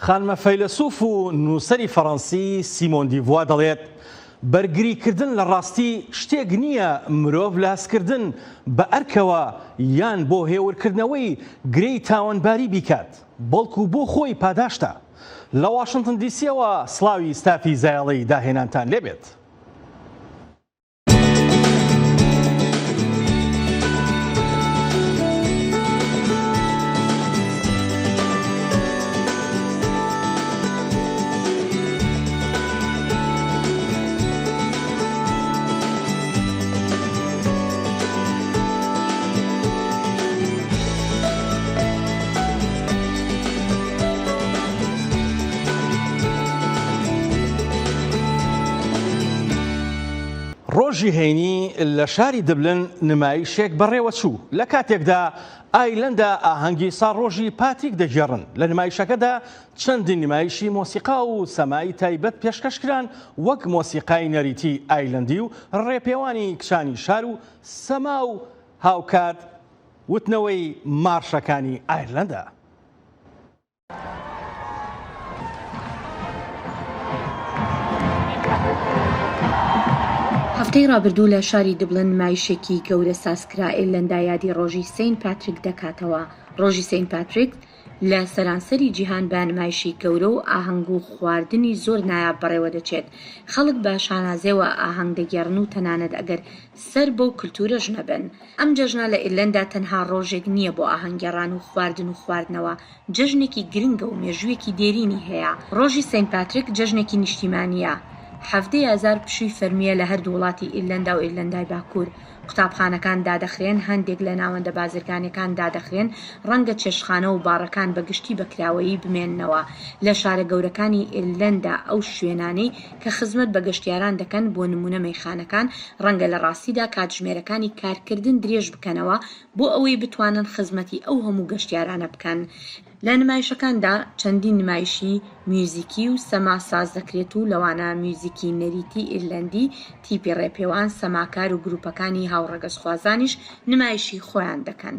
خانمە فەیلەسوف و نووسەری فەڕەنسی سیمۆن دیڤوا دەڵێت، بەرگریکردن لە ڕاستی شتێک نییە مرۆڤ لە هەستکردن بە ئەرکەوە یان بۆ هێورکردنەوەی گرێی تاوانباری بیکات، بەڵکو بۆ خۆی پاداشتە. لە واشنتن دیسییەوە سڵاوی ستافی زایەڵەی داهێنانتان لێبێت. ڕۆژی هەینی لە شاری دبلن نمایشێک بەڕێوەچوو، لە کاتێکدا ئایرلەندا ئاهەنگی ساڵڕۆژی پاتریک دەگێڕن، لە نمایشەکەدا چەندین نمایشی مۆسیقا و سەمای تایبەت پێشکەشکران وەک مۆسیقای نەریتی ئایرلەندی و ڕێپێوانی کچانی شار و سەما و هاوکات وتنەوەی مارشەکانی ئایرلەندا. هەفتەی ڕابردوو لە شاری دبلن نمایشێکی گەورە سازکرا ئیرلەندا یادی ڕۆژی سەین پاتریک دەکاتەوە. ڕۆژی سەین پاتریک لە سەرانسەری جیهان بە نمایشی گەورە و ئاهەنگ و خواردنی زۆر نایاب بەڕێوەدەچێت. خەڵک بە شانازیەوە ئاهەنگ دەگێڕن و تەنانەت ئەگەر سەر بەو کلتورەش نەبن. ئەم جەژنە لە ئیرلەندا تەنها ڕۆژێک نییە بۆ ئاهەنگگێڕان و خواردن و خواردنەوە، جەژنێکی گرنگە و مێژوویەکی دێرینی هەیە. ڕۆژی سەین پاتریک جەژنێکی نیشتیمانییە. 17 ی ئازار پشووی فەرمییە لە هەردوو وڵاتی ئیرلەندا و ئیرلەندای باکوور. قوتابخانەکان دادەخرێن، هەندێک لە ناوەندە بازرگانییەکان دادەخرێن، ڕەنگە چێشتخانە و باڕەکان بە گشتی بە کراوەیی بمێننەوە. لە شارە گەورەکانی ئیرلەندا ئەو شوێنانەی کە خزمەت بە گەشتیاران دەکەن، بۆ نموونە مەیخانەکان، ڕەنگە لە ڕاستیدا کاتژمێرەکانی کارکردن درێژ بکەنەوە بۆ ئەوەی بتوانن خزمەتی ئەو هەموو گەشتیارانە بکەن. لە نمایشەکاندا چەندین نمایشی میوزیکی و سەما ساز دەکرێت و لەوانە میوزیکی نەریتی ئیرلەندی، تیپی ڕێپێوان، سەماکار و گروپەکانی هاوڕەگەزخوازانیش نمایشی خۆیان دەکەن.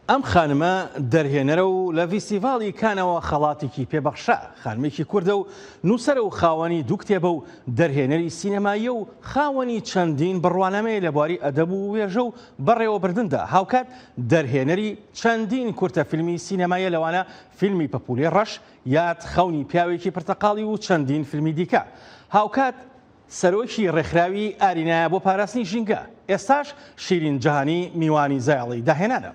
ئەم خانمە دەرهێنەرە و لە ڤیستیڤاڵی کانەوە خەڵاتێکی پێبەخشرا. خانمێکی کوردە و نووسەرە و خاوەنی دوو کتێبە و دەرهێنەری سینەماییە و خاوەنی چەندین بڕوانامەیە لە بواری ئەدەب و وێژە و بەڕێوەبردندا. هاوکات دەرهێنەری چەندین کورتە فیلمی سینەماییە لەوانە فیلمی پەپوولەی ڕەش، یاد، خەونی پیاوێکی پرتەقاڵی و چەندین فیلمی دیکە. هاوکات سەرۆکی ڕێکخراوی ئارینایە بۆ پاراستنی ژینگە، ئێستاش شیرین جەهانی میوانی زایەڵی داهێنانە.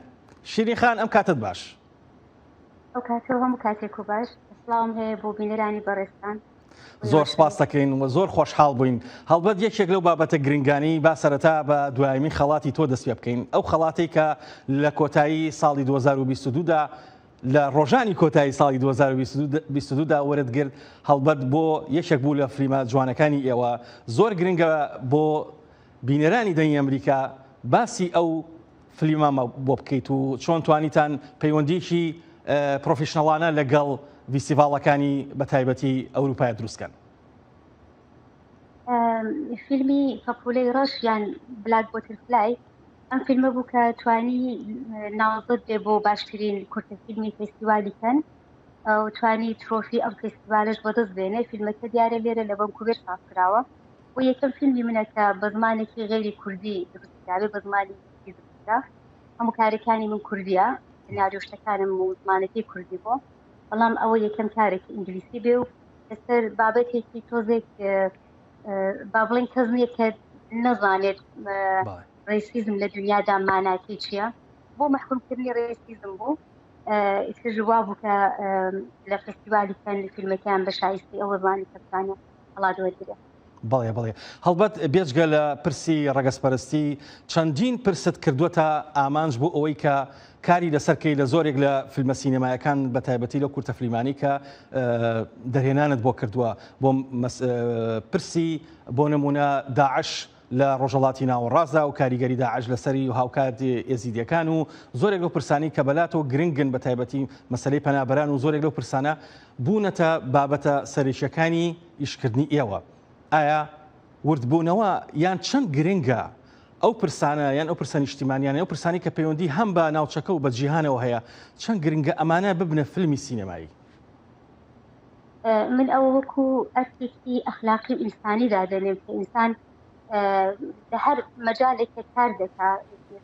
شیرین خان ئەم کاتەت باش. ئەو کاتە و هەموو کاتێک و باش. سڵاوم هەیە بۆ بینەرانی بەڕێزتان. زۆر سپاس دەکەین و زۆر خۆشحاڵ بووین. هەڵبەت یەکێک لەو بابەتە گرنگانەی با سەرەتا بە دوایەمین خەڵاتی تۆ دەست پێ بکەین، ئەو خەڵاتەی کە لە کۆتایی ساڵی 2022 دا لە ڕۆژانی کۆتایی ساڵی 2022 دا وەرت گرت، هەڵبەت بۆ یەکێک بوو لە فلیمە جوانەکانی ئێوە، زۆر گرنگە بۆ بینەرانی دەنگی ئەمریکا باسی ئەو فلیمە بۆ بکەیت و چۆن توانیتان پەیوەندیەکی پرۆفیشنەڵانە لەگەڵ ڤیستیڤاڵەکانی بە تایبەتی ئەوروپای دروست کەن. فیلمی پەپولەی ڕەش یان Black Butterfly ئەم فیلمە بوو کە توانی ناوزەد بێ بۆ باشترین کورتە فیلمی فێستیوالی کەن و توانی ترۆفی ئەم فێستیوالش بەدەست بێنێ. فیلمەکە دیارە لێرە لە ڤانکوڤێر ساز کراوە و یەکەم فیلمی منە کە بە زمانێکی غەیری کوردی دروست کراوێ، بە زمانی ئینگلیزی دروست کرا. هەموو کارەکانی من کوردیە، سناریۆ شتەکانم و زمانەکەی کوردی بوو، بەڵام ئەوە یەکەم کارێکی ئینگلیزی بێ و لەسەر بابەتێکی تۆزێک با بڵێن کەس نییە کە نەزانێت racism لە دنیادا ماناکەی چییە، بۆ مەحکومکردنی racism بوو. ئیتر وا بوو کە لە فستیوالی کەن فیلمەکەیان بە شایستی ئەوە زانی کە بتوانێت خەڵات وەرگرێت. بەڵێ بەڵێ هەڵبەت بێجگە لە پرسی ڕەگەزپەرستی چەندین پرست کردووەتە ئامانج بۆ ئەوەی کە کاری لەسەر کەی لە زۆرێک لە فیلمە سینەمایەکان بە تایبەتی لەو کورتە فلیمانی کە دەرهێنانت بۆ کردووە بۆ پرسی بۆ نمونە داعش لە ڕۆژهەڵاتی ناوەڕاستدا و کاریگەری داعش لەسەری و هاوکات ئێزیدیەکان و زۆرێک لەو پرسانەی کە بەلاتەوە گرنگن بە تایبەتی مەسەلەی پەنابەران و زۆرێک لەو پرسانە بوونەتە بابەتە سەرەکیەکانی ئیشکردنی ئێوە. ئایا وردبوونەوە یان چەند گرنگە ئەو پرسانە یان ئەو پرسە نیشتیمانیانە ئەو پرسانی کە پەیوەندی هەم بە ناوچەکە و بە جیهانەوە هەیە چەند گرنگە ئەمانە ببنە فیلمی سینەمایی؟ من ئەوە وەکو ئەرکێکی ئەخلاقی و ئینسانی دادەنێم کە ئینسان لە هەر مەجالێک کە کار دەکا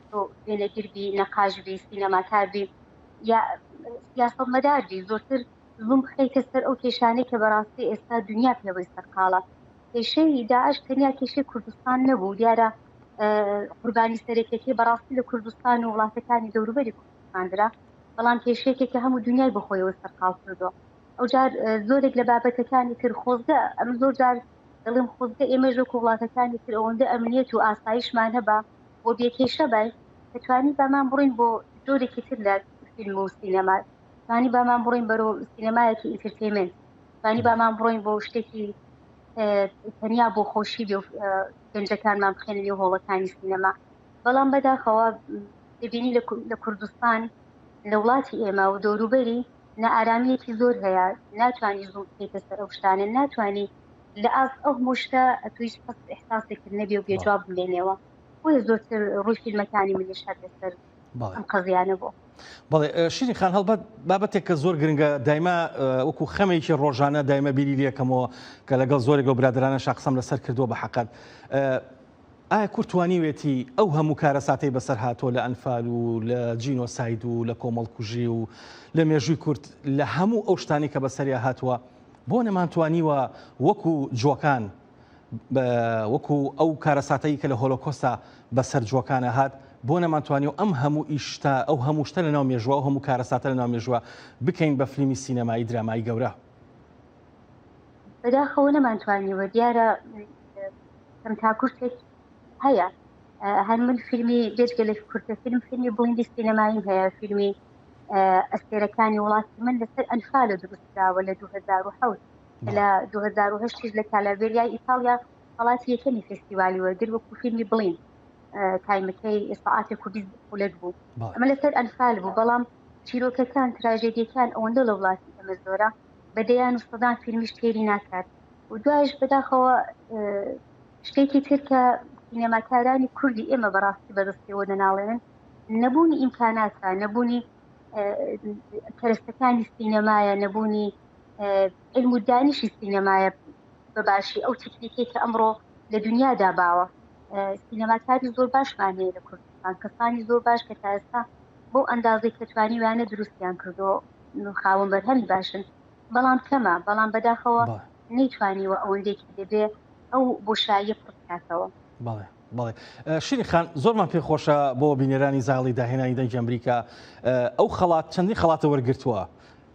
تۆ وێنەگر بی نەقاش بی سینەماکار بی یا سیاسەتمەدار بی زۆرتر زووم بخەیتە سەر ئەو کێشانەی کە بەڕاستی ئێستا دنیا پێوەی سەرقاڵە. کێشەی داعش تەنیا کێشەی کوردستان نەبوو، دیارە قوربانی سەرەکیەکەی بەڕاستی لە کوردستان و وڵاتەکانی دەوروبەری کوردستان درا، بەڵام کێشەیەکە کە هەموو دنیای بەخۆیەوە سەرقاڵ کردووە. ئەوجار زۆرێک لە بابەتەکانی تر خۆزگە ئەم زۆر جار دەڵێم خۆزگە ئێمەش وەکو وڵاتەکانی تر ئەوەندە ئەمنیەت و ئاسایشمان هەبا و بێکێشە بای کە توانی بامان بڕۆین بۆ جۆرێکی تر لە فیلم و سینەما توانی بامان بڕۆین بەرەو سینەمایەکی entertainment توانی بامان بڕۆین بۆ شتێکی تەنیا بۆ خۆشی بێ گەنجەکانمان بخێنە نێو هۆڵەکانی سینەما بەڵام بەداخەوە دەبینی لە کوردستان لە وڵاتی ئێمە و دەوروبەری نائارامییەکی زۆر هەیە ناتوانی زوو بکەیتە سەر ئەو شتانە ناتوانی لە ئاست ئەو هەموو شتە ئەتوو هیچ هەست ئیحساسێکت نەبێ و بێجواب بمێنێەوە بۆیە زۆرتر ڕووی فیلمەکانی منیش هەر لەسەر ئەم قەزیانە بوو. بەڵێ شیرین خان هەڵبەت بابەتێک کە زۆر گرنگە دایما وەکو خەمێکی ڕۆژانە دایمە بیری لێکەمەوە کە لەگەڵ زۆرێک لەو برادرانە شاقسەم لەسەر کردووە بە حەقەت ئایا کورد توانیوێتی ئەو هەموو کارەساتەی بەسەر هاتووە لە ئەنفال و لە جینۆساید و لە کۆمەڵکوژی و لە مێژووی کورد لە هەموو ئەو شتانی کە بەسەریا هاتووە بۆ نەمانتوانیوە وەکو جوەکان وەکو ئەو کارەساتەی کە لە هۆلۆکۆستا بەسەر جوەکانە هات بۆ نەمانتوانیوە ئەم هەموو ئیشتا ئەو هەموو شتە لەناو مێژوە ئەو هەموو کارەساتە لەناو مێژوە بکەین بە فلیمی سینەمایی درامایی گەورە؟ بەداخەوە نەمانتوانیوە دیارە کەم تا کورتێک هەیە هەر من فیلمی بێجگە لە کورتە فیلم فیلمی بڵیندی سینەماییم هەیە فیلمی ئەستێرەکانی وڵاتی من لەسەر ئەنفالە دروستکراوە لە 2007 لە 2010 لە کالابێریای ئیتاڵیا خەڵاتی یەکەمی فێستیوالی وەرگر وەکو فیلمی بڵین تایمەکەی سەعاتێک و 20 خولەک بوو ئەمە لەسەر ئەنفال بوو بەڵام چیرۆکەکان تراژێدیەکان ئەوەندە لە وڵاتی ئەمە زۆرە بە دەیان و سەدان فیلمیش تێری ناکات و دوایش بەداخەوە شتێکی تر کە سینەماکارانی کوردی ئێمە بەڕاستی بەدەستەوە دەناڵێنن نەبوونی ئیمکاناتە نەبوونی کەرەستەکانی سینەمایە نەبوونی علم و دانیشی سینەمایە بەباشی ئەو تکنیکێک کە ئەمڕۆ لە دنیادا باوە سینەماکاری زۆر باشمان هەیە لە کوردستان کەسانی زۆر باش کە تا ئێستا بۆ ئەندازەی کە توانیویانە دروستیان کردو خاوەن بەرهەمی باشن بەڵام کەمە، بەڵام بەداخەوە نەیتوانیوە ئەوەندەی کە دەبێ ئەو بۆشاییە پڕ بکاتەوە. بەڵێ بەڵێ شیرین خان زۆرمان پێ خۆشە بۆ بینەرانی زاڵی داهێنانی دەنگی ئەمریکا ئەو خەڵات چەندین خەڵاتە وەرگرتووە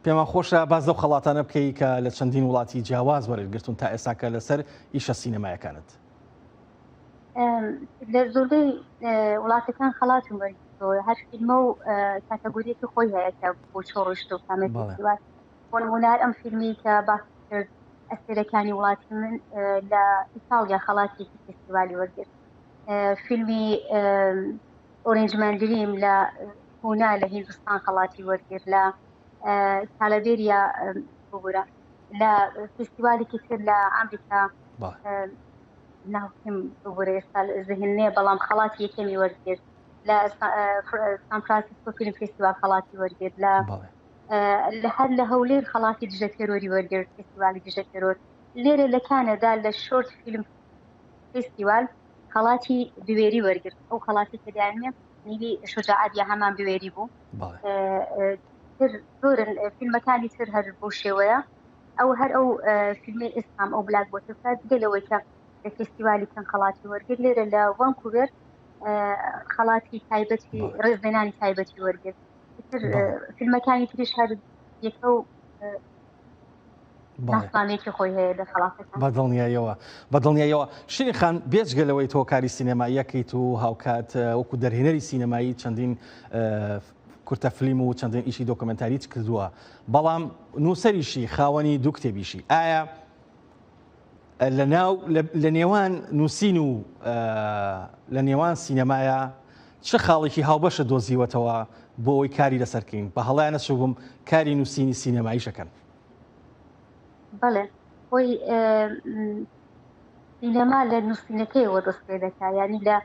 پێمان خۆشە باز لەو خەڵاتانە بکەی کە لە چەندین وڵاتی جیاواز وەرگرتون تا ئێستاکە لەسەر ئیشە سینەمایەکانت. لە زۆربەی وڵاتەکان خەڵاتم وەرگرتووە هەر فیلمە و کاتەگۆریەکی خۆی هەیە کە بۆ چۆ ڕۆیشتووە کامە فێستیوال بۆ نموونە ئەم فیلمی کە باس کرد ئەستێرەکانی وڵاتی من لە ئیتاڵیا خەڵاتێکی فێستیوالی وەرگرت فیلمی Orange Man Dream لە پونا لە هیندستان خەڵاتی وەرگرت لە کالابێریا ببورە لە فێستیوالێکی تر لە ئەمریکا ناوکەم ببورە ئێستا زهن نییە بەڵام خەڵاتی یەکەمی وەرگرت لە سان فرانسیسکۆ فیلم فێستیوال خەڵاتی وەرگرت لە لە هەر لە هەولێر خەڵاتی دژە تێرۆری وەرگرت فێستیوالی دژە تێرۆر لێرە لە کانەدا لە short film festival خەڵاتی بوێری وەرگرت ئەو خەڵاتی کە دەیانوێ نیوی شجاعەت یا هەمان بوێری بوو تر زۆرن فیلمەکانی تر هەر بۆ شێوەیە ئەو هەر ئەو فیلمی ئێستام ئەو Black Butterfly جگە لەوەی کە لە فێستیوالی کەن خەڵاتی وەرگرت لێرە لە ڤانکوڤەر خەڵاتی تایبەتی ڕێزلێنانی تایبەتی وەرگرت فیلمەکانی تریش هەر یەکە و ناسنامەیەکی خۆی هەیە لە خەڵاتەکان. بەدڵنیاییەوە بەدڵنیاییەوە شیرین خان بێجگە لەوەی تۆ کاری سینەماییەکەیت و هاوکات وەکو دەرهێنەری سینەمایی چەندین کورتە فلیم و چەندین ئیشی دۆکۆمێنتاریت کردووە بەڵام نووسەریشی خاوەنی دوو کتێبیشی ئایا لە ناو لە نێوان نووسین و لە نێوان سینەمایە چ خاڵێکی هاوبەشە دۆزیوەتەوە بۆ ئەوەی کاری لەسەرکەین بە هەڵەیان نەچووبم کاری نووسینی سینەماییشەکەن بەڵێ خۆی سینەما لە نووسینەکەیەوە دەست پێ دەکا یعنی لە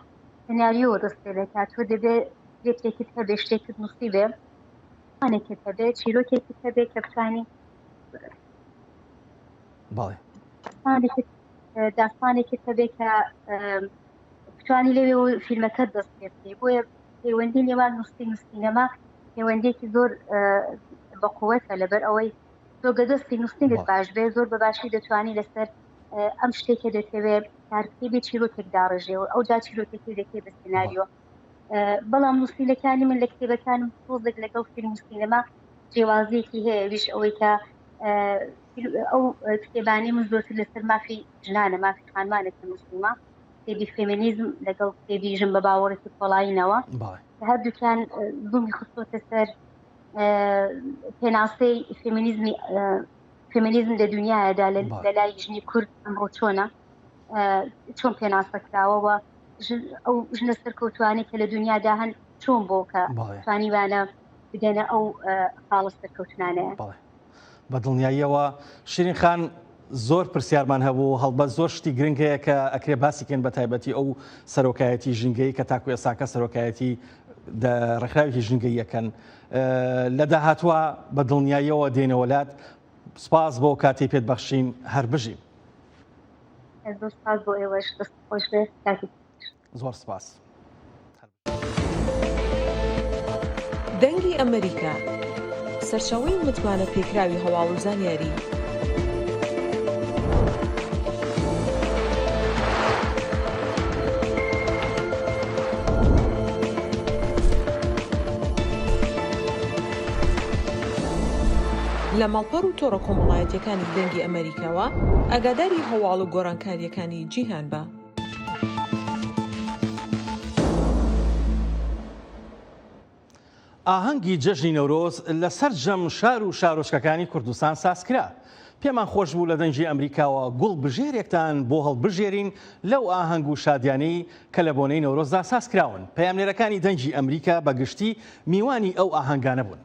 سناریۆوە دەست پێ دەکات تۆ دەبێ سکرێپتێکت هەبێ شتێکت نووسی بێ پلانێکت هەبێ چیرۆکێکت هەبێ کە بتانی. بەڵێ. داستانێکت هەبێ کە بتوانی لەوێ و فیلمەکەت دەست پێ بکەی بۆیە پەیوەندی نێوان نووسین و سینەما پەیوەندیەکی زۆر بەقوەتە لەبەر ئەوەی تۆ گە دەستی نووسینت باش بێ زۆر بە باشی دەتوانی لەسەر ئەم شتێکە دەتەوێ کارکەی بێ چیرۆکێک داڕێژێ و ئەو جا چیرۆکێکی دەکەی بە سیناریۆ بەڵام نووسینەکانی من لە کتێبەکانم تۆزێک لەگەڵ فیلم و سینەما جیاوازیەکی هەیە ویش ئەوەی کە ئەو کتێبانی من زۆرتر لەسەر مافی ژنانە مافی خانمانە کە نووسیمە کتێبی فێمینیزم لەگەڵ کتێبی ژن بە باوەڕێکی پۆڵایینەوە هەردووکیان زوومی خستۆتە سەر پێناسەی فێمینیزمی فێمینیزم لە دنیادا لە لای ژنی کورد ئەمڕۆ چۆنە چۆن پێناسە کراوەوە ئەو ژنە سەرکەوتوانەی کە لە دنیادا هەن چۆن بۆ کە توانیوانە بگەنە ئەو خاڵە سەرکەوتنانەیە. بە دڵنیاییەوە شیرین خان زۆر پرسیارمان هەبوو هەڵبەت زۆر شتی گرنگ هەیە کە ئەکرێ باسی کەین بە تایبەتی ئەو سەرۆکایەتی ژینگەیی کە تاکو ئێستاکە سەرۆکایەتی ڕێکخراوێکی ژینگەییەکەن لە داهاتوە بە دڵنیاییەوە دێنەوە لات سپاس بۆ کاتی پێت بەخشین هەر بژی. زۆر سپاس بۆ ئێوەش دەست خۆش بێت کاتی زۆر سپاس. دەنگی ئەمەریکا، سەرچاوەی متمانە پێکراوی هەواڵ و زانیاری. لە ماڵپەڕ و تۆڕە کۆمەڵایەتیەکانی دەنگی ئەمەریکاوە ئاگاداری هەواڵ و گۆڕانکاریەکانی جیهان بە. ئاهەنگی جەژنی نەورۆز لە سەرجەم شار و شارۆچکەکانی کوردستان سازکرا. پێمان خۆش بوو لە دەنگی ئەمریکاوە گوڵ بژێرێکتان بۆ هەڵبژێرین لەو ئاهەنگ و شادیانەی کە لە بۆنەی نەورۆزدا سازکراون. پەیامنێرەکانی دەنگی ئەمریکا بە گشتی میوانی ئەو ئاهەنگانە بوون.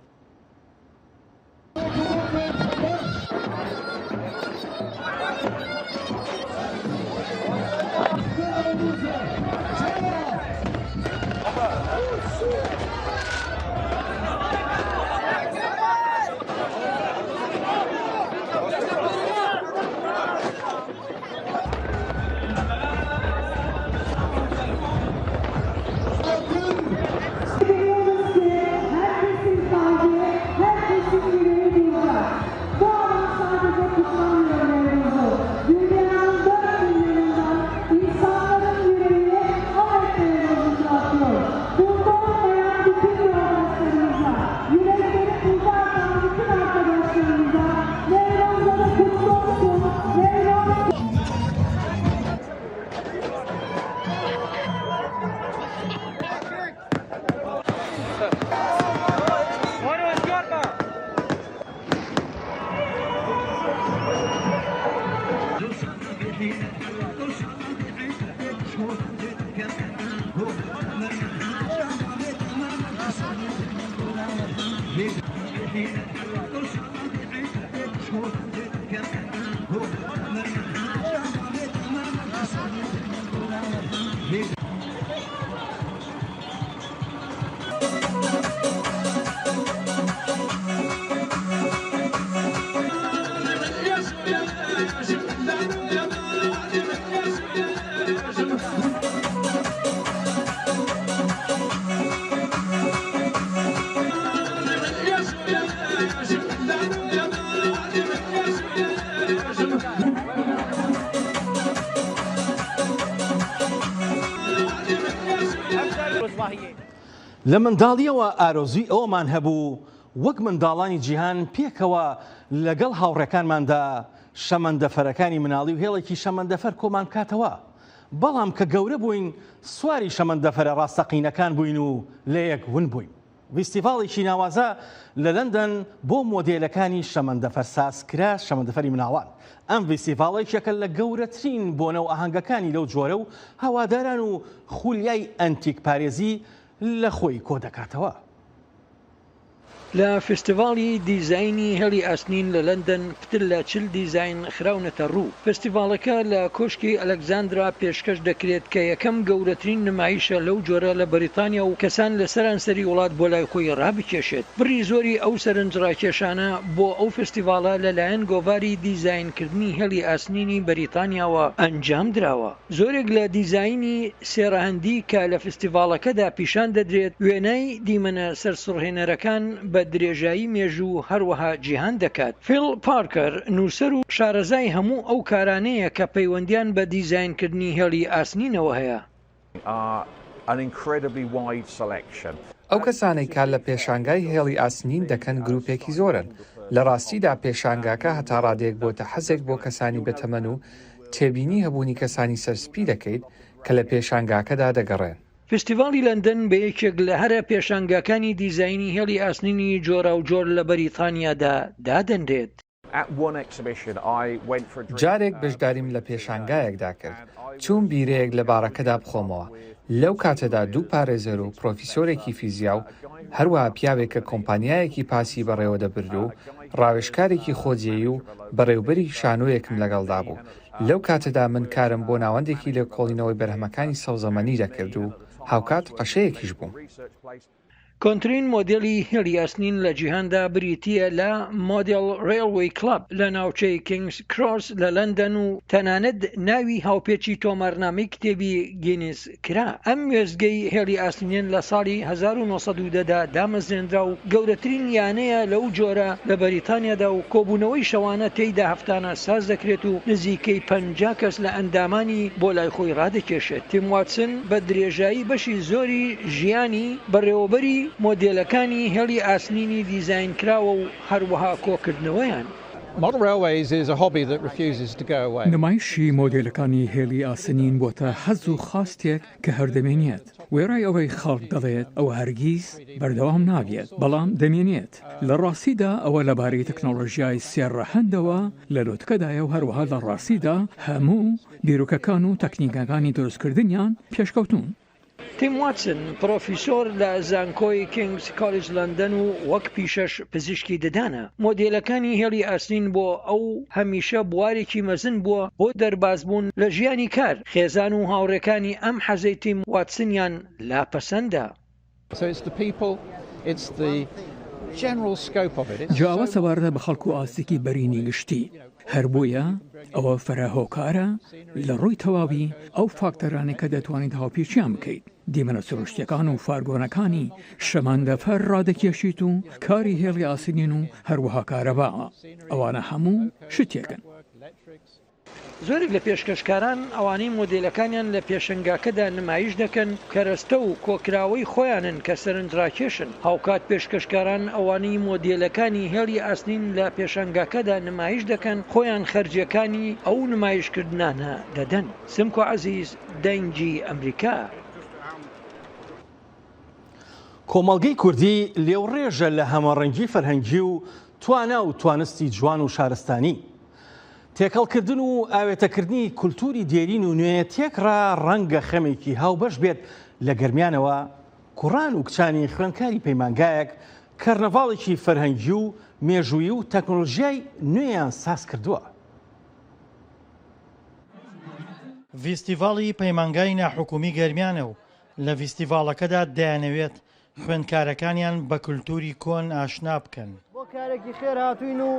لە منداڵییەوە ئارەزووی ئەوەمان هەبوو وەک منداڵانی جیهان پێکەوە لەگەڵ هاوڕێکانماندا شەمەندەفەرەکانی مناڵی و هێڵێکی شەمەندەفەر کۆمان بکاتەوە، بەڵام کە گەورە بووین سواری شەمەندەفەرە ڕاستەقینەکان بووین و لەیەک ون بووین. ڤیستیڤاڵێکی ناوازە لە لەندەن بۆ مۆدێلەکانی شەمەندەفەر سازکرا، شەمەندەفەری مناڵان. ئەم ڤیستیڤاڵە یەکێکە لە گەورەترین بۆنە و ئاهەنگەکانی لەو جۆرە و هەواداران و خولیای ئەنتیک پارێزی لە خۆی کۆدەکاتەوە. لە فێستیڤاڵی دیزاینی هێڵی ئاسنین لە لەندەن پتر لە 40 دیزاین خراونەتە ڕوو. فێستیڤاڵەکە لە کۆشکی ئەلەکزاندرا پێشکەش دەکرێت کە یەکەم گەورەترین نمایشە لەو جۆرە لە بەریتانیا و کەسان لە سەرانسەری وڵات بۆ لای خۆی ڕابکێشێت. بڕی زۆری ئەو سەرنجڕاکێشانە بۆ ئەو فێستیڤاڵە لەلایەن گۆڤاری دیزاینکردنی هێڵی ئاسنینی بەریتانیاوە ئەنجامدراوە. زۆرێک لە دیزاینی سێ ڕەهەندی کە لە فستیڤاڵەکەدا پیشان دەدرێت، وێنای دیمەنە سەرسوڕهێنەرەکان بە درێژایی مێژوو و هەروەها جیهان دەکات. فیل پارکەر، نووسەر و شارەزای هەموو ئەو کارانەیە کە پەیوەندیان بە دیزاینکردنی هێڵی ئاسنینەوە هەیە. ئەو کەسانەی کار لە پێشانگای هێڵی ئاسنین دەکەن گروپێکی زۆرن. لە ڕاستیدا پێشانگاکە هەتا ڕادەیەک بۆتە حەزێک بۆ کەسانی بەتەمەن و تێبینی هەبوونی کەسانی سەر سپی دەکەیت کە لە پێشانگاکەدا دەگەڕێن. فیستیڤاڵی لەندەن بە یەکێک لە هەرە پێشانگاکانی دیزاینی هێڵی ئاسنینی جۆراوجۆر لە بەریتانیادا دادەنرێت. جارێک بەشداریم لە پێشانگایەکدا کرد، چووم بیرەیەک لە باڕەکەدا بخۆمەوە، لەو کاتەدا دوو پارێزەر و پرۆفیسۆرێکی فیزیا و هەروەها پیاوێک کە کۆمپانیایەکی پاسی بەڕێوەدەبرد و ڕاوێژکارێکی خۆجێی و بەڕێوبەری شانۆیەکم لەگەڵدا بوو، لەو کاتەدا من کارم بۆ ناوەندێکی لێکۆڵینەوەی بەرهەمەکانی سەوزەمەنی دەکرد و هاوکات قەشەیەکیش بووم. کۆنترین مۆدێلی هێڵی ئاسنین لە جیهاندا بریتییە لە Model Railway Club لە ناوچەی کینگس کرۆس لە لەندەن و تەنانەت ناوی هاوپێچی تۆمارنامەی کتێبی گینیس کرا. ئەم وێستگەی هێڵی ئاسنینە لە ساڵی 1910 دا دامەزرێنرا و گەورەترین یانەیە لەو جۆرە لە بەریتانیادا و کۆبوونەوەی شەوانە تێیدا هەفتانە ساز دەکرێت و نزیکەی 50 کەس لە ئەندامانی بۆ لای خۆی ڕادەکێشێت. تیم واتسن بە درێژایی بەشی زۆری ژیانی بەڕێوەبەری مۆدێلەکانی هێڵی ئاسنینی دیزاینکراوە و هەروەها کۆکردنەوەیان. نمایشی مۆدێلەکانی هێڵی ئاسنین بۆتە حەز و خواستێک کە هەر دەمێنێت. وێڕای ئەوەی خەڵک دەڵێت ئەوە هەرگیز بەردەوام نابێت، بەڵام دەمێنێت. لە ڕاستیدا ئەوە لەبارەی تەکنۆلۆژیای سێ ڕەهەندەوە لە لوتکەدایە و هەروەها لە ڕاستیدا هەموو بیرۆکەکان و تەکنیکەکانی دروستکردنیان پێشکەوتوون. تیم واتسن، پرۆفیسۆر لە زانکۆی کینگز کۆلیج لەندەن و وەک پیشەش پزیشکی ددانە، مۆدێلەکانی هێڵی ئاسنین بۆ ئەو هەمیشە بوارێکی مەزن بووە بۆ دەربازبوون لە ژیانی کار، خێزان و هاوڕێکانی ئەم حەزەی تیم واتسنیان لا پەسەندە. جا ئەوە سەبارەتە بە خەڵک و ئاستێکی بەرینی گشتی، هەر بۆیە ئەوە فرە هۆکارە لە ڕووی تەواوی ئەو فاکتەرانەی کە دەتوانیت هاوپێچیان بکەیت، دیمەنە سروشتییەکان و فارگۆنەکانی شەمەندەفەر ڕادەکێشیت و کاری هێڵی ئاسنین و هەروەها کارەبا، ئەوانە هەموو شتێکن. زۆرێک لە پێشکەشکاران ئەوانەی مۆدێلەکانیان لە پێشەنگاکەدا نمایش دەکەن، کەرەستە و کۆکراوەی خۆیانن کە سەرنجڕاکێشن، هاوکات پێشکەشکاران ئەوانەی مۆدێلەکانی هێڵی ئاسنین لە پێشانگاکەدا نمایش دەکەن، خۆیان خەرجییەکانی ئەو نمایشکردنانە دەدەن. سمکۆ عەزیز، دەنگی ئەمریکا. کۆمەڵگەی کوردی لێوڕێژە لە هەمەڕەنگی فەرهەنگی و توانا و توانستی جوان و شارستانی. تێکەڵکردن و ئاوێتەکردنی کولتووری دێرین و نوێ تێکڕا ڕەنگە خەمێکی هاوبەش بێت لە گەرمیانەوە کوڕان و کچانی خوێندکاری پەیمانگایەک کەرنەڤاڵێکی فەرهەنگی و مێژوویی و تەکنۆلۆژیای نوێیان ساز کردووە. ڤیستیڤاڵی پەیمانگای ناحکومی گەرمیانە و لە ڤیستیڤاڵەکەدا دەیانەوێت خوێندکارەکانیان بە کولتووری کۆن ئاشنا بکەن. بۆ کارێکی خێر هاتووین و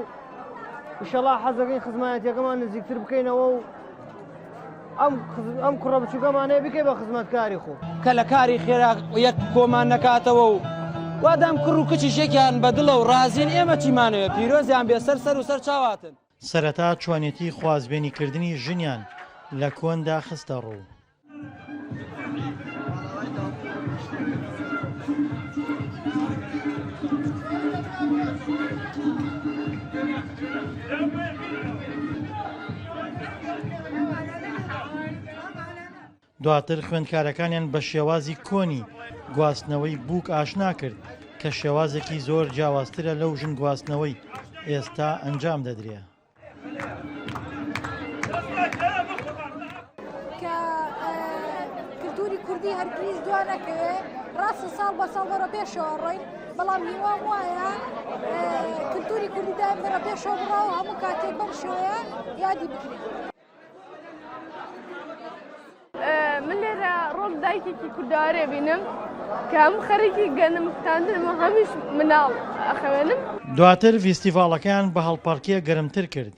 ئیشەڵا حەزەکەین خزمایەتیەکەمان نزیکتر بکەینەوە و ئەم ئەم کوڕە بچووکەمانەیە بکەی بە خزمەتکاری خۆ. کە لە کاری خێرا یەک کۆمان نەکاتەوە و وادام کوڕ و کچیش یەکیان بە دڵە و ڕازین ئێمە چیمانەوێ پیرۆزیان بێ سەر سەر و سەر چاواتن. سەرەتا چۆنێتی خوازبێنیکردنی ژنیان لە کۆندا خستە ڕوو. دواتر خوێندکارەکانیان بە شێوازی کۆنی گواستنەوەی بووک ئاشنا کرد کە شێوازێکی زۆر جیاوازترە لەو ژن گواستنەوەی ئێستا ئەنجام دەدرێ. کە کلتوری کوردی هەرگیز دوا نەکەوێ ڕاستە ساڵ بە ساڵ بەرەو پێشەوە ڕۆین. بەڵام هیوام وایە کلتوری کوردی دایم بەرە پێشەوە بڕا و هەموو کاتێک بەم شێوەیە یادی بکرێت. من لێرە ڕۆڵ دایکێکی کوردەوارێ بینم کە هەم خەریکی گەنم کوتاندنم و هەمیش مناڵ ئەخەوێنم. دواتر ڤیستیڤاڵەکەیان بە هەڵپەڕکێ گەرمتر کرد.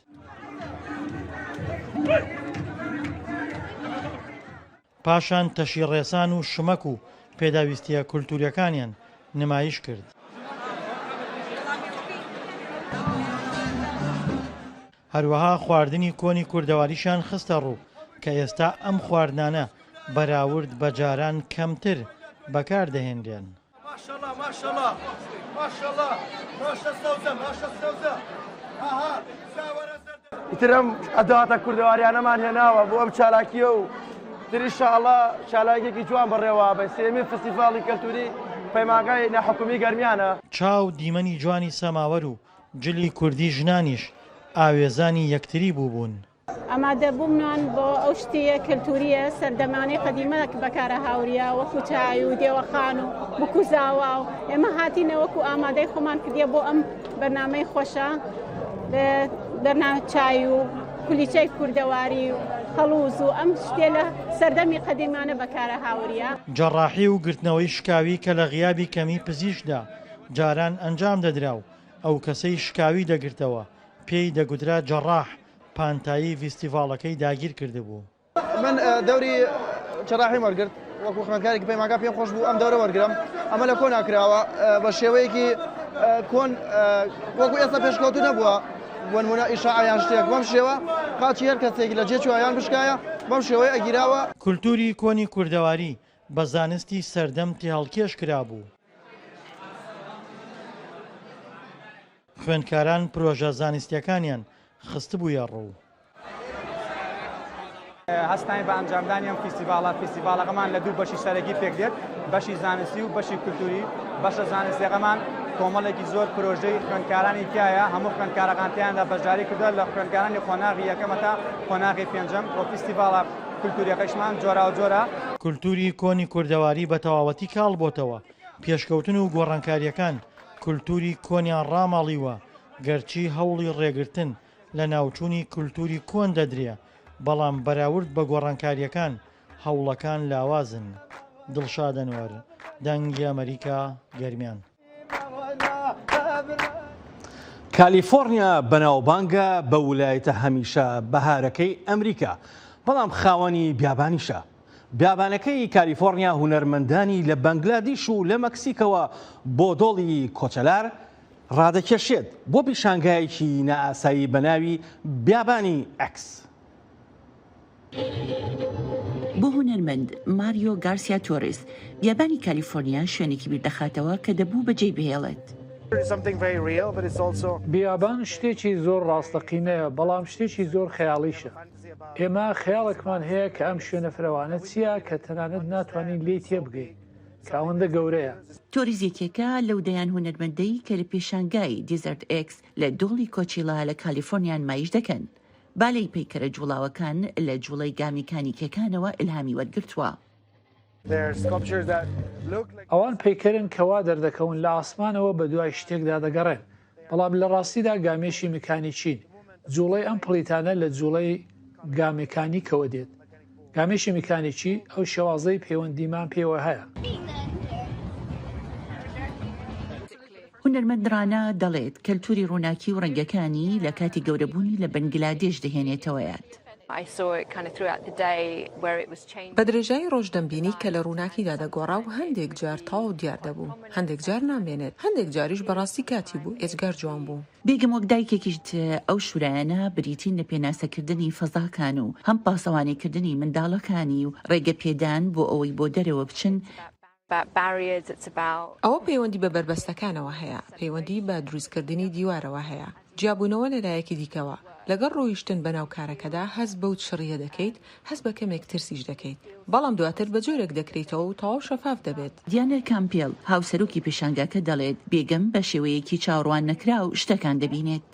پاشان تەشی ڕێسان و شمەک و پێداویستییە کولتوورییەکانیان نمایش کرد. هەروەها خواردنی کۆنی کوردەواریشیان خستە ڕوو کە ئێستا ئەم خواردنانە بەراورد بە جاران کەمتر بەکار دەهێنرێن. ئیتر ئەم ئەدەواتە کوردەواریانەمان هێناوە بۆ ئەم چالاکییە و تر ئیشاڵڵا چالاکیەکی جوان بەڕێوە بە سێیەمین فستیڤاڵی کەلتوری پەیمانگای ناحکومی گەرمیانە. چاو دیمەنی جوانی سەماوەر و جلی کوردی ژنانیش ئاوێزانی یەکتری بووبوون. ئامادەبوونمان بۆ ئەو شتیە کەلتوریە سەردەمانەی قەدیمە بەکارە هاوریا وەکو چای و دێوەخان و بوک و زاوا و ئێمە هاتینە وەکو ئامادەی خۆمان کردیە بۆ ئەم بەرنامەی خۆشە بەرنامە چای و کولیچەی کوردەواری و خەڵوز و ئەم شتێ لە سەردەمی قەدیمانە بەکارە هاوریا. جەڕاحی و گرتنەوەی شکاوی کە لە غیابی کەمی پزیشکدا جاران ئەنجام دەدرا و ئەو کەسەی شکاوی دەگرتەوە پێی دەگوترا جەڕاح پانتایی ڤیستیڤاڵەکەی داگیر کردبوو. من دەوری جەراحیم وەرگرت وەکو خوێندکارێکی پەیمانگا پێم خۆش بوو ئەم دەورە وەرگرم ئەمە لە کۆنا کراوە بە شێوەیەکی کۆن وەکو ئێستا پێشکەوتو نەبووە بۆنمونە ئیشاعە یان شتێک بەم شێوە قاچی هەر کەسێک لە جێ چووە یان بشکایە بەم شێوەیە ئەگیراوە. کولتوری کۆنی کوردەواری بە زانستی سەردەم تێهەڵکێش کرابوو. خوێندکاران پرۆژە زانستییەکانیان خستبوویە ڕوو. هەستاین بە ئەنجامدانی ئەم فیستیڤاڵە، فیستیڤاڵەکەمان لە دوو بەشی سەرەکی پێکدێت، بەشی زانستی و بەشی کولتووری، بەشە زانستیەکەمان کۆمەڵێکی زۆر پرۆژەی خوێندکارانی تیایە، هەموو خوێندکارەکان تیایاندا بەشداری کردووە لە خوێندکارانی قۆناغی یەکەمە تا قۆناغی پێنجەم و فیستیڤاڵە کولتووریەکەشمان جۆراوجۆرە. کولتووری کۆنی کوردەواری بە تەواوەتی کاڵ بۆتەوە، پێشکەوتن و گۆڕانکارییەکان کولتووری کۆنیان ڕاماڵیوە، گەرچی هەوڵی ڕێگرتن لە ناوچوونی کولتووری کۆن دەدرێ، بەڵام بەراورد بە گۆڕانکارییەکان هەوڵەکان لاوازن. دڵشاد ئەنوەر، دەنگی ئەمەریکا، گەرمیان. کالیفۆرنیا بەناوبانگە بە ولایەتە هەمیشە بەهارەکەی ئەمریکا، بەڵام خاوەنی بیابانیشە. بیابانەکەی کالیفۆرنیا هونەرمەندانی لە بەنگلادیش و لە مەکسیکەوە بۆ دۆڵی کۆچەلار ڕادەکێشێت بۆ پیشانگایەکی نائاسایی بە ناوی بیابانی ئەکس. بۆ هونەرمەند ماریۆ گارسیا تۆریس، بیابانی کالیفۆرنیا شوێنێکی بیردەخاتەوە کە دەبوو بەجێی بهێڵێت. بیابان شتێکی زۆر ڕاستەقینەیە، بەڵام شتێکی زۆر خەیاڵیشە. ئێمە خەیاڵێکمان هەیە کە ئەم شوێنە فرەوانە چییە کە تەنانەت ناتوانین لێی تێبگەین کە ئەوەندە گەورەیە. تۆریس یەکێکە لەو دەیان هونەرمەندەی کە لە پێشانگای دیزەرت ئێکس لە دۆڵی کۆچیڵا لە کالیفۆرنیا نمایش دەکەن. بالەی پەیکەرە جوڵاوەکان لە جوڵەی گا میکانیکیەکانەوە ئیلهامی وەرگرتووە. ئەوان پەیکەرن کە وا دەردەکەون لە ئاسمانەوە بەدوای شتێکدا دەگەڕێن، بەڵام لە ڕاستیدا گامێشی میکانیکین. جوڵەی ئەم پڵیتانە لە جوڵەی گا میکانیکەوە دێت. گامێشی میکانیکی ئەو شێوازەی پەیوەندیمان پێوە هەیە. هونەرمەند ڕانا دەڵێت، کەلتوری ڕووناکی و ڕەنگەکانی لە کاتی گەورەبوونی لە بەنگلادێش دەهێنێتەوە یاد. بە درێژایی ڕۆژ دەمبینی کە لە ڕووناکیدا دەگۆڕا و هەندێک جار تەواو دیار دەبوو، هەندێک جار نامێنێت، هەندێک جاریش بەڕاستی کاتی بوو، ئێجگار جوان بوو. بێگم وەک دایکێکیش ئەو شورایانە بریتین لە پێناسەکردنی فەزاکان و هەم پاسەوانیکردنی منداڵەکانی و ڕێگەپێدان بۆ ئەوەی بۆ دەرەوە بچن، ئەوە پەیوەندی بە بەربەستەکانەوە هەیە، پەیوەندی بە دروستکردنی دیوارەوە هەیە، جیابوونەوە لە لایەکی دیکەوە، لەگەڵ ڕۆیشتن بەناو کارەکەدا هەست بەو چڕییە دەکەیت، هەست بە کەمێک ترسیش دەکەیت، بەڵام دواتر بە جۆرێک دەکرێیتەوە و تەواو شەفاف دەبێت. دیانا کامپێل، هاوسەرۆکی پێشانگاکە دەڵێت، بێگم بە شێوەیەکی چاوەڕوان نەکراو شتەکان دەبینێت.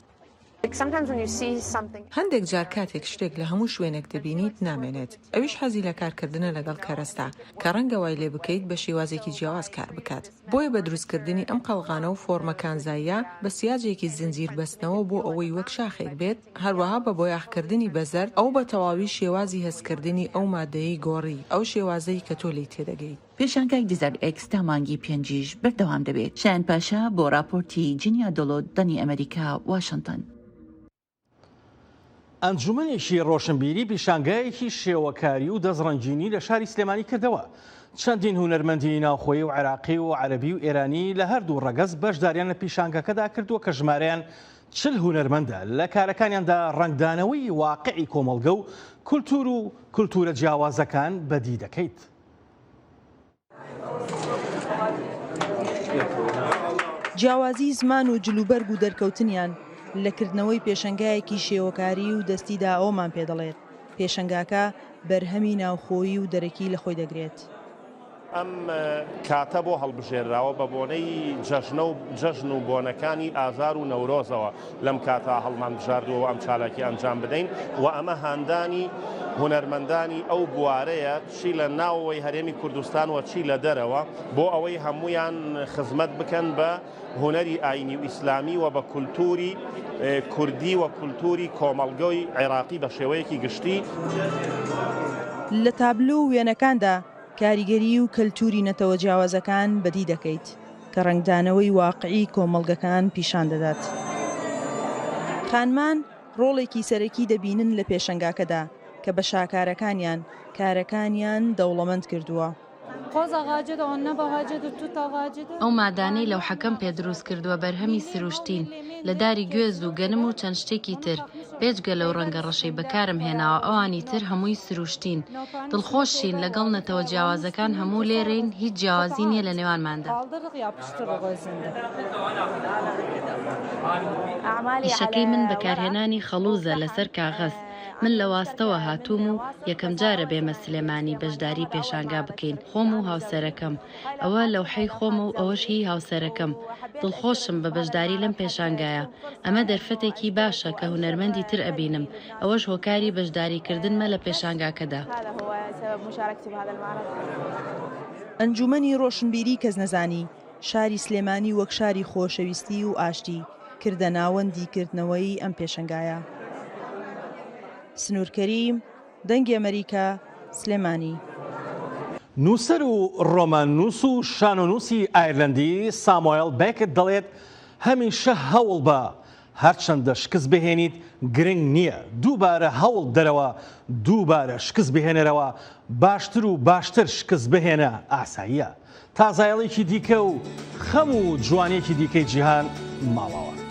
هەندێک جار کاتێک شتێک لە هەموو شوێنێک دەبینیت نامێنێت، ئەویش حەزی لە کارکردنە لەگەڵ کەرەستە، کە ڕەنگە وای لێ بکەیت بە شێوازێکی جیاواز کار بکات. بۆیە بە دروستکردنی ئەم قەڵغانە و فۆرمە کانزاییە بە سیاجێکی زنجیر بەستنەوە بۆ ئەوەی وەک شاخێک بێت، هەروەها بە بۆیاخکردنی بە زەرد، ئەو بە تەواوی شێوازی هەستکردنی ئەو مادەیەی گۆڕی، ئەو شێوازەی کە تۆ لێی تێدەگەیت. پێشانگای دیزەرت ئێکس تا مانگی پێنجیش بەردەوام دەبێت. شایەن پاشا بۆ ڕاپۆرتی جینیا دۆلۆت دەنگی ئەمەریکا، واشنتن. ئەنجومەنێکی ڕۆشنبیری پیشانگایەکی شێوەکاری و دەستڕەنگینی لە شاری سلێمانی کردەوە. چەندین هونەرمەندی ناوخۆیی و عێراقی و عەرەبی و ئێرانی لە هەردوو ڕەگەز بەشداریان لە پیشانگەکەدا کردووە کە ژمارەیان 40 هونەرمەندە لە کارەکانیاندا ڕەنگدانەوەی واقعی کۆمەڵگە و کولتوور و کولتوورە جیاوازەکان بەدی دەکەیت. جیاوازی زمان و جلوبەرگ و دەرکەوتنیان لە کردنەوەی پێشەنگایەکی شێوەکاری و دەستیدا ئەوەمان پێدەڵێت، پێشەنگاکە بەرهەمی ناوخۆیی و دەرەکی لەخۆی دەگرێت. ئەم کاتە بۆ هەڵبژێرراوە بە بۆنەی جەژنە و جەژن و بۆنەکانی ئازار و نەورۆزەوە لەم کاتە هەڵمانبژاردووە و ئەم چالاکی ئەنجام بدەین و ئەمە هاندانی هونەرمەندانی ئەو بوارەیە چی لە ناوەوەی هەرێمی کوردستان و چی لە دەرەوە بۆ ئەوەی هەمویان خزمەت بکەن بە هونەری ئاینی و ئیسلامی و بە کولتوری کوردی و کولتوری کۆمەڵگەی عێراقی بە شێوەیەکی گشتی. لە تابلۆ و وێنەکاندا کاریگەریی و کەلتوری نەتەوە جیاوازەکان بەدی دەکەیت کە ڕەنگدانەوەی واقعی کۆمەڵگەکان پیشان دەدات. خانمان ڕۆڵێکی سەرەکی دەبینن لە پێشەنگاکەدا کە بە شاکارەکانیان کارەکانیان دەوڵەمەند کردووە. ئەو مادانەی لەوحەکەم پێ دروست کردووە بەرهەمی سروشتین، لە داری گوێز و گەنم و چەند شتێکی تر، بێجگە لەو ڕەنگە ڕەشەی بەکارم هێناوە ئەوانی تر هەمووی سروشتین. دڵخۆشین لەگەڵ نەتەوە جیاوازەکان هەموو لێرەین هیچ جیاوازی نییە لە نێوانماندا. ئیشەکەی من بەکارهێنانی خەڵوزە لەسەر کاغەز، من لە واستەوە هاتووم و یەکەمجارە بێمە سلێمانی بەشداری پێشانگا بکەین خۆم و هاوسەرەکەم، ئەوە لەوحەی خۆمە و ئەوەش هی هاوسەرەکەم، دڵخۆشم بە بەشداری لەم پێشانگایە، ئەمە دەرفەتێکی باشە کە هونەرمەندی تر ئەبینم، ئەوەش هۆکاری بەشداریکردنمە لە پێشانگاکەدا. ئەنجوومەنی ڕۆشنبیری کەسنەزانی شاری سلێمانی وەک شاری خۆشەویستی و ئاشتی کردە ناوەندی کردنەوەی ئەم پێشەنگایە. سنوور کەریم، دەنگی ئەمەریکا، سلێمانی. نووسەر و ڕۆماننووس و شانۆنووسی ئایرلەندی سامۆێڵ بێکت دەڵێت، هەمیشە هەوڵبە، هەرچەندە شکست بهێنیت گرنگ نییە، دووبارە هەوڵ بدەرەوە، دووبارە شکست بهێنەرەوە، باشتر و باشتر شکست بهێنە، ئاساییە. تا زایەڵێکی دیکە و خەم و جوانییەکی دیکەی جیهان، ماڵاوا.